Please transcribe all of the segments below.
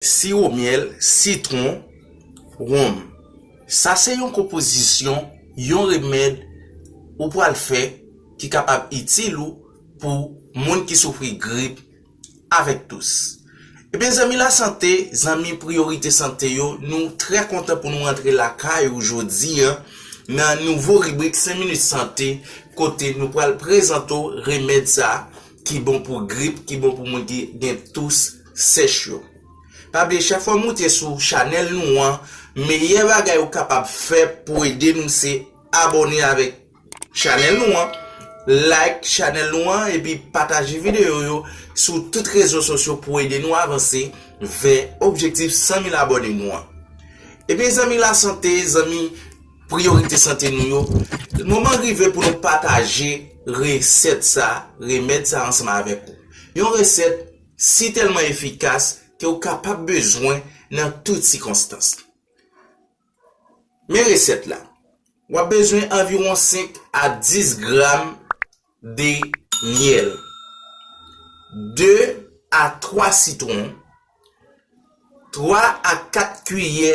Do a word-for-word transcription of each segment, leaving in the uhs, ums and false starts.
siwo myèl, sitwon, wonm. Sa se yon konpozisyon, yon remèd ou pral fè ki kapab itil ou pou moun ki soufri grip avèk tous. Ebyen, zanmi lasante, zanmi Priyorite Sante yo, nou trè kontan pou nou rantre lakay ou jodi a nan nouvo ribrik senk minit sante, kote nou pral prezante w remèd sa ki bon pou grip, ki bon pou moun ki gen tous sèch yo. Pa bliye, chak fwa w moute sou chanèl nou an, meyè bagay ou kapab fè pou ede nou se abòne avèk chanèl nou an, like chanèl nou an, epi pataje videyo yo sou tout rezo sosyo pou ede nou avanse vè objektif san mil abòne nou an. Ebyen, zanmi lasante, zanmi Priyorite Sante nou yo, moman rive pou nou pataje resèt sa, remèd sa ansanm avèk ou. Yon resèt si tèlman efikas ke w kapab bezwen nan tout sikonstans. Men resèt la. W ap bezwen anviwon senk a dis gram de myèl, de a twa sitwon, twa a kat kiyè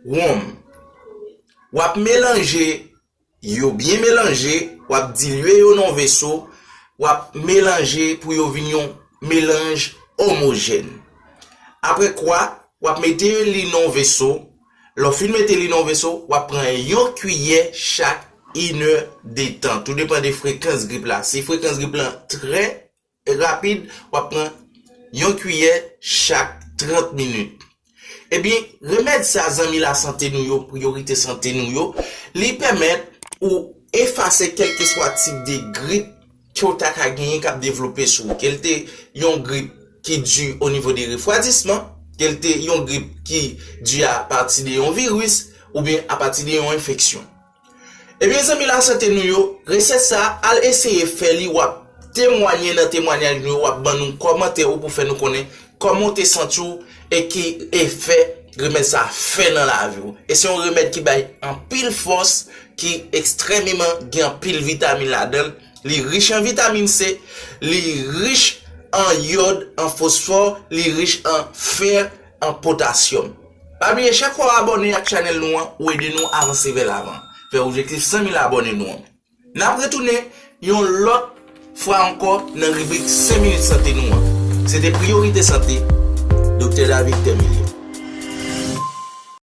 wonm. W ap melanje yo byen melanje, w ap dilye yo nan yon veso, w ap melanje pou yo vin yon melanj omojèn. Apre kwa, w ap mete li nan yon veso. Lè w fin mete li nan yon veso, w ap pran yon kiyè chak inè de tan. Tou depann de frekans grip la. Si frekans grip lan trè rapid, w ap pran yon kiyè chak trant minit. Ebyen, remèd sa, zanmi lasante nou yo, Priyorite Sante nou yo, li pèmèt ou efase kèlkeswa tip de grip ke w ta ka genyen k ap devlope sou ou. Ke l te yon grip ki di o nivo de refwadisman, ke l te yon grip ki di apati de yon viris, oubyen apati de yon enfeksyon. Ebyen, zanmi lasante nou yo, resèt sa, al eseye fè li, w ap temwanye nan temwanyaj nou yo, w ap ban nou kòmantè ou pou fè nou konnen kòman w te santi w e ki efè remèd sa fè nan lavi w. E se yon remèd ki bay anpil fòs, ki ekstrèmeman gen anpil vitamin ladan l. Li rich an vitamin C, li rich an yòd, an fosfò, li rich an fè, an potasyòm. Pa bliye, chak fwa w abòne ak chanèl nou an, ou ede nou avanse vè lavan, vè objektif san mil abòne nou an. N ap retounen yon lòt fwa ankò nan ribrik senk minit sante nou an. Se te Priyorite Sante, Doktè David Termilio.